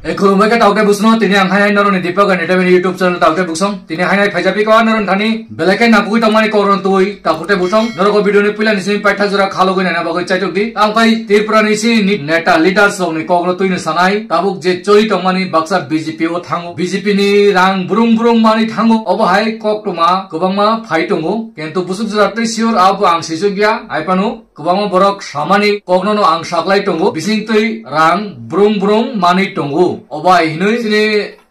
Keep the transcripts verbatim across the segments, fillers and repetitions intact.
E khulumbai khe taukte busno, tini ang hai noroni Deepak Entertainment YouTube channel taukte busong. Tini hai nai phaijak piko noroni thani belai khe nakugwi tongmani koron twi taukte busong. Norok o video ni puila ni simi paitha jora khalogwi naina bagwi chaitok di. Tang khai Tripura ni sini neta leaders rok ni kokno twi ni sanai. Tabuk je choi tongmani baksa B J P o thango. B J P ni rang brung brung mani thango. Obo hai koktwma kwbangma phai tongo. Kintu busuk jora twi sure abo ang sisuk ya. Aipano kwbangma borok samani koknono ang saklai tongo, bisingtwi rang brung brung manwi tongo. Obo hai hinwi chini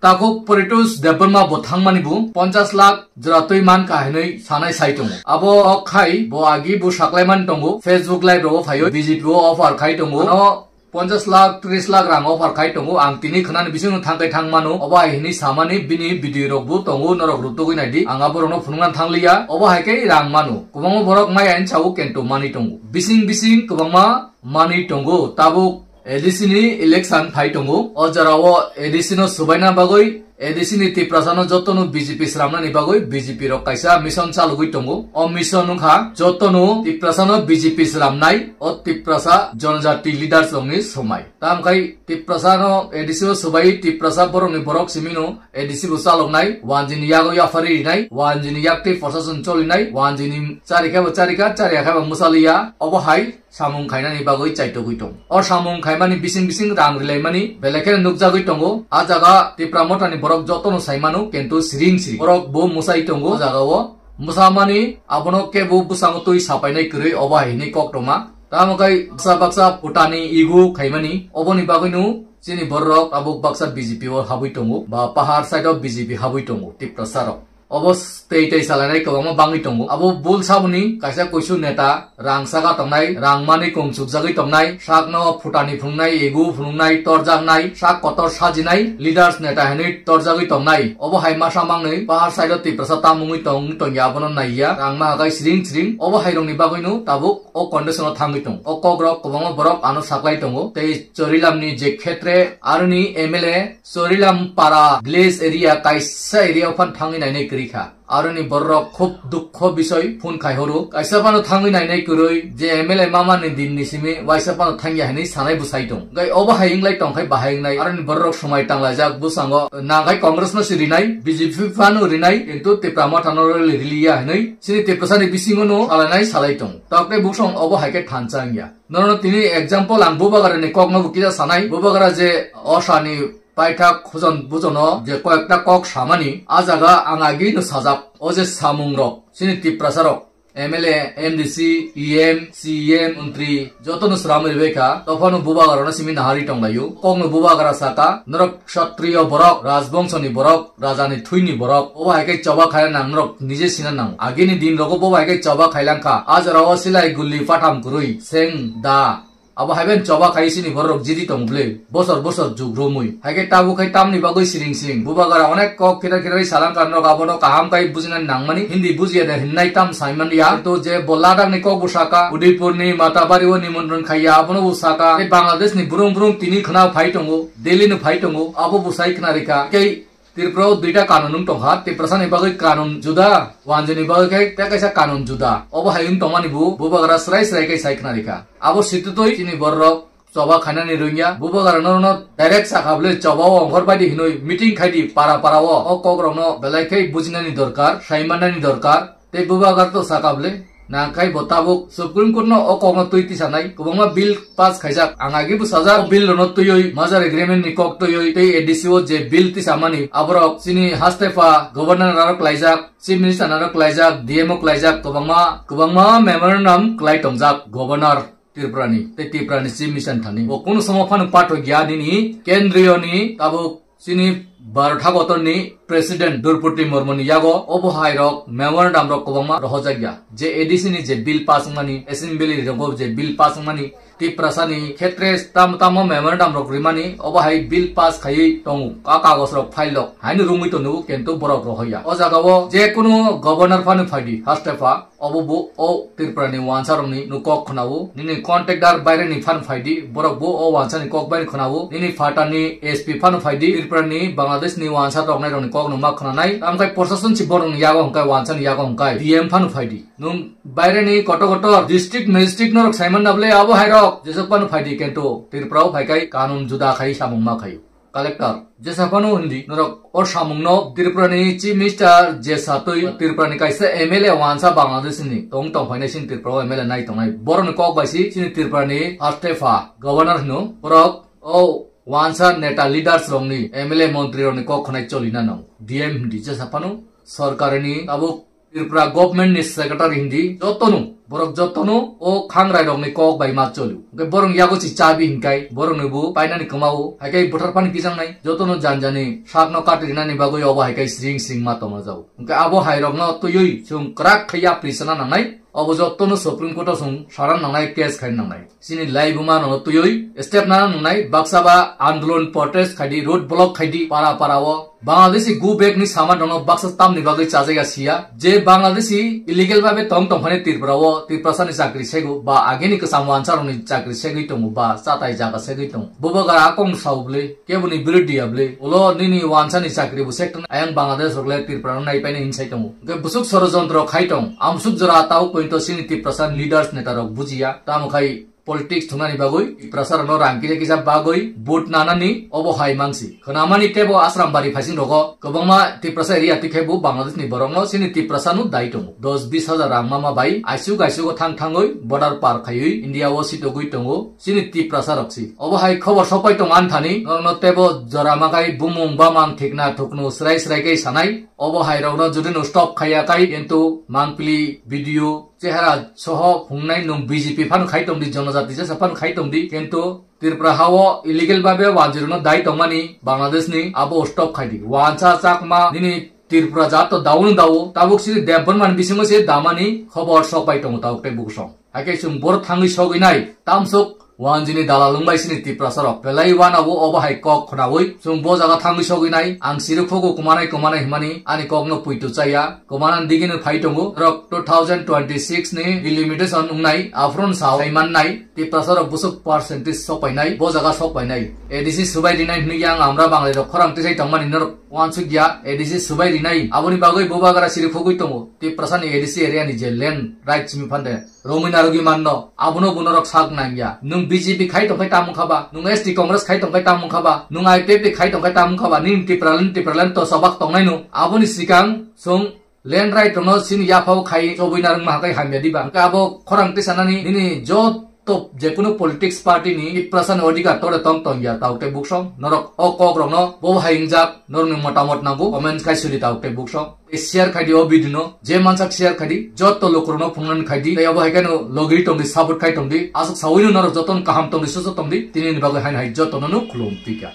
takhuk Poritos Debbarma bo thangmani bo ponchash lakh jora twi mankha hinwi sanai sai tongo. Abo ok khai bo agi bo saklai man tongo, Facebook Live rogo phaiwi B J P o offer khai tongo. Ano ponchash lakh, tris lakh rang offer khai tongo. Ang tini khwnani bisingo thangkai thang mano. Obo hai hinwi samani bini video rok bo tongo, norok rutugwi naidi. Ang aborokno phunukna thangliya. Obo hai khe rang mano. Kwbangma borok maya hinwi sao, kintu manwi tongo. Bising bising kwbangma manwi tongo. Tabuk A D C ni election phai tongo. O jorao A D C no subaina bagwi A D C ni Tiprasa no jotono B J P sramnani bagwi B J P rok kaisa mission chalogwi tongo. O mission wngkha jotono Tiprasa no B J P sramnai, o Tiprasa jonojati leaders rokni somai. Tamkhai Tiprasa no A D C o subai Tiprasa borokni borok simino A D C bo chaloknai, wanjini yago yaphari rinai, wanjini yaktwi prosason cholinai, wanjini charikha bo charikha, chariya khe bo mwsaliya, obo hai samung khainani bagwi chaitogwi tong. O samung khaimani bising bising rang rilaimani belai kheno nukjagwi tongo. A jaga Tipra Mothani borok jotono saimano, kintu siring siring borok bo mwsai tongo. O jaga o mwsamani abono kebo bwskango twi sapainai kwrwi, obo hai hinwi koktwma. Tamo khe baksa baksa phutani ego khaimani, oboni bagwino chini borok tabuk baksa B J P o habwi tongo, ba pahar side o B J P habwi tongo, Tiprasa rok. Obo tei tei salainai kwbangma bangwi tongo. Abo bul saboni kaisa kuisu neta, rang saka tongnai, rang manwi kung chukjagwi tongnai, sakno phutani phunuknai, ego phunuknai, torjaknai, sak kotor sajinai, leaders neta hinwi torjagwi tongnai. Obo hai masa mangnwi pahar side o Tiprasa tamungwi tong tongya abono naiya, rang ma hakai siring siring. Obo hai rokni bagwino tabuk o condition o thangwi tongo. O kokrok kwbangma borok ano saklai tongo. Tei Chorilamni je khetre aroni M L A Chorilam para village area kaisa area o phan thangwi nainai kwrwi kha. Aroni borok khub dukho bisoi phone khai horo. Kaisa phano thangwi nainai kwrwi je M L A mama ni din ni simi waisa phano thangya hinwi sanai bwsai tong. Gai obo hai wnglai tong khai bahai wngnai. Aroni borok swmai tanglaijak bwskango nang khai Congress no si rinai, B J P phano rinai, kintu Tipra Motha no rili riliya hinwi chini Tiprasa ni bisingo no salainai salai tong. Tok tei buksong obo hai khe thansa wngya. Nono tini example ang Bubagra ni kok no bo kisa sanai. Bubagra je osha ni paithak khujon bujono je koyekta kok samani, a jaga ang agi no sajak. O je samung rok, chini Tiprasa rok, M L A, M D C, E M, C E M, montri, joto no sram ribai kha. Tophano Bubagra no simi nahari tonglaio. Kok no Bubagra saka, norok kshatriyo borok, rajbongso ni borok, raja ni thwi ni borok. Obo hai khe choba khaina nang norok nije sina nang. Agini din rogo bo hai khe choba khailang kha. A jora o silai gulli patham kwrwi, seng da. Abo haiben choba khai sini borok jidi tong ble. Bosor bosor jug romwi. Hai khe tabuk khai tamni bagwi siring siring. Bubagra onek kok khitar khitar salang kha norok abono kaham khai bujina nangmani. Hindi bujiya de hinnai tam saiman ya. To je bo Ladakh ni kok bo saka, Udaipur ni Matabari o nimantron khaiya abono bo saka. Tei Bangladesh ni burung burung tini khna phai tongo, Delhi no phai tongo, abo bo sai khna rikha. Kei Tripura o duita kanun wng tongkha, Tiprasa ni bagwi kanun juda, Wanjani bagwi khe tei kaisa kanun juda. Obo hai wng tongmani bo, Bubagra srai srai khe sai khna rikha. Abo sitwtwi chini bororok choba khainani rwngya. Bubagra norokno direct sakha bwle choba o ongkhor baidi hinwi meeting khaidi para para o. O kokrokno belai khe bujinani dorkar, saimannani dorkar. Tei Bubagra to sakha bwle, nangkhai bo tabuk Supreme Court no o kokno twi tisanai. Kwbangma bill pass khaijak, ang agi bwsajak, o bill rokno twiwi, merger agreement ni kok twiwi, tei A D C o je bill tisamani, aborok chini haste pha governor narok klaijak, chief minister narok klaijak, D M o klaijak, kwbangma, kwbangma memorandum klai tongjak governor Tripura ni, tei Tripura ni chief minister thani. Bo kunu somo phano pathok ya nini kendriyo ni tabuk Chini Bharat Hagotor ni President Droupadi Murmu ni yago obo hai rok memorandum rok kwbangma rohorjak ya. Je A D C ni je bill pass wngmani, assembly rogo je bill pass wngmani, Tiprasa ni khetre tam tamo memorandum rok rimani, obo hai bill pass khaiwi tongo, a kagos rok file rok haino rungwi tongo, kintu borok rohor ya. O jaga o je kunu governor phano phaidi, haste pha, Obo bo o Tripura ni wansa rok ni kok khwnao. Nini contractor baire ni phano phaidi, borok bo o wansa ni kok bai khwnao. Nini phatar ni S P phano phaidi, Tripura ni Bangladesh ni wansa rok nai rok ni kok no ma khwnanai. Tamkhe prosason si borok ni yago hwnkhe wansa ni yago hwnkhe D M phano phaidi. Nwng baire ni kotor kotor district magistrate norok saiman na bwle abo hai rok jesok phano phaidi kintu Tripura o phaikai kanun juda khai samung ma khaio. Collector, jesa phano hindi, norok o samungno Tripura ni Chief Minister jesa twi Tripura ni kaisa M L A wansa Bangladesh ni tong tong phainai sin Tripura o M L A nai tongnai. Borok ni kok bai si sini Tripura ni first tefa governor hino. Borok o wansa neta leaders rok ni M L A montri rok ni kok khonai choli na nang. D M hindi jesa phano sorkar ni abo Tripura government ni secretary hindi jotono, borok jotono o khangrai rok ni kok bai ma choli. Hwnkhe borok yago si chabi hinkai, borok ni bo painani kwmao, haikai buthar phani kijangnai, jotono janjani sakno kati rinani bagwi obo haikai sring sring ma tongma jago. Hwnkhe abo hai rokno twiwi chwng kwrak khai yapri sana nangnai, obo jotono Supreme Court o chwng sana nangnai, case khai nangnai. Chini laibuma no twiwi step nana nungnai, baksa ba andolon protest khaidi, road block khaidi, para para o. Bangladeshi go back ni sama dono baksa tamni bagwi chajaiga siya. Je Bangladeshi illegal babe tong tong phani Tripura o, Tiprasa ni chakri sego, ba agini kwcham wansa rokni chakri segwi tongo, ba chatai jaga segwi tongo. Bobo gara akong sao bwle, keboni birodhi ya bwle. Ulo nini wansa ni chakri bo sekto ayang Bangladesh rok le Tripura no nai paina hinsai tongo. Hwnkhe busuk sorojontro khai tong, amsuk jora tao pointo sini Tiprasa leaders neta rok bujiya. Tamo khai politics thungnani bagwi, Tiprasa rokno rang kisa kisa bagwi vote nanani obo hai mangsi. Khwnamani tebo Asrambari phaising rogo kwbangma Tiprasa area tikhe bo Bangladesh ni borokno sini Tiprasa no dai tongo. Dos bis hajar rang mama bai aisuk aisuk o thang thangwi border par khaiwi India o sitogwi tongo sini Tiprasa rok si. Obo hai khobor sopai tong anthani norokno tebo jora makai bumung bamang thikna thuknu srai srai kai sanai. Obo hai rokno jodi no stop khaiya kai kintu mangpili video chehara soho phungnai nwng B J P phano khai tongdi, jonojati jesa phano khai tongdi, kintu Tripura hao illegal babe wanjirokno dai tongmani Bangladesh ni abo stop khaidi. Wansa chakma nini Tripura jat to daono dao, tabuk sini Debbarma ni bisingo se damani khobor sok bai tongo tabuk tei bukusong. Haikhe chwng boro thangwi sogwi nai, tamsok wanjini dalal wngbai sini Tiprasa rok. Belai wana o obo hai kok khnawi. Chwng bo jaga thangwi sogwi nai. Ang siri phugu kumanai kumanai himani ani kokno puitu chaya. Kumanan digini phai tongo. Rok two thousand twenty-six ni delimitation wngnai. Aphron sao sai mannai. Tiprasa rok busuk percentage sok painai. Bo jaga sok painai. A D C subai rinai hinwi yang amra banglai rok khorang tisai tongmani norok wansuk ya. A D C subai rinai. Aboni bagwi bubagra siri phugwi tongo. Tiprasa ni A D C area ni je land rights mi phande. Romwi narwgwi manno, abono bo norok sak nangya. Nwng B J P khai tongkhai tamo wngkha ba, nwng S T Congress khai tongkhai tamo wngkha ba, nwng I P F T khai tongkhai tamo wngkha ba, nini Tipraland, Tipraland to chobak tongnai no. Aboni sikang chwng land right rokno chini yaphao khai chobwi narwkma hakai hamya diba. Hwnkhe abo khorang tisanani nini joto jekunu politics party ni Tiprasa ni odhikar tore tong tongya tao tei buksong. Norok o kok rokno bo hai wngjak, norokni motamot nango, comment khai suri tao tei buksong. Share khaidi o video no, je mansak share khaidi, jotto lukurokno phungnani khaidi, tei abo hai kheno logi tongdi, support khai tongdi, aswk sawino norok jotono kaham tongdi, susu tongdi, tini ni bagwi haino hai jotono no khulum pika.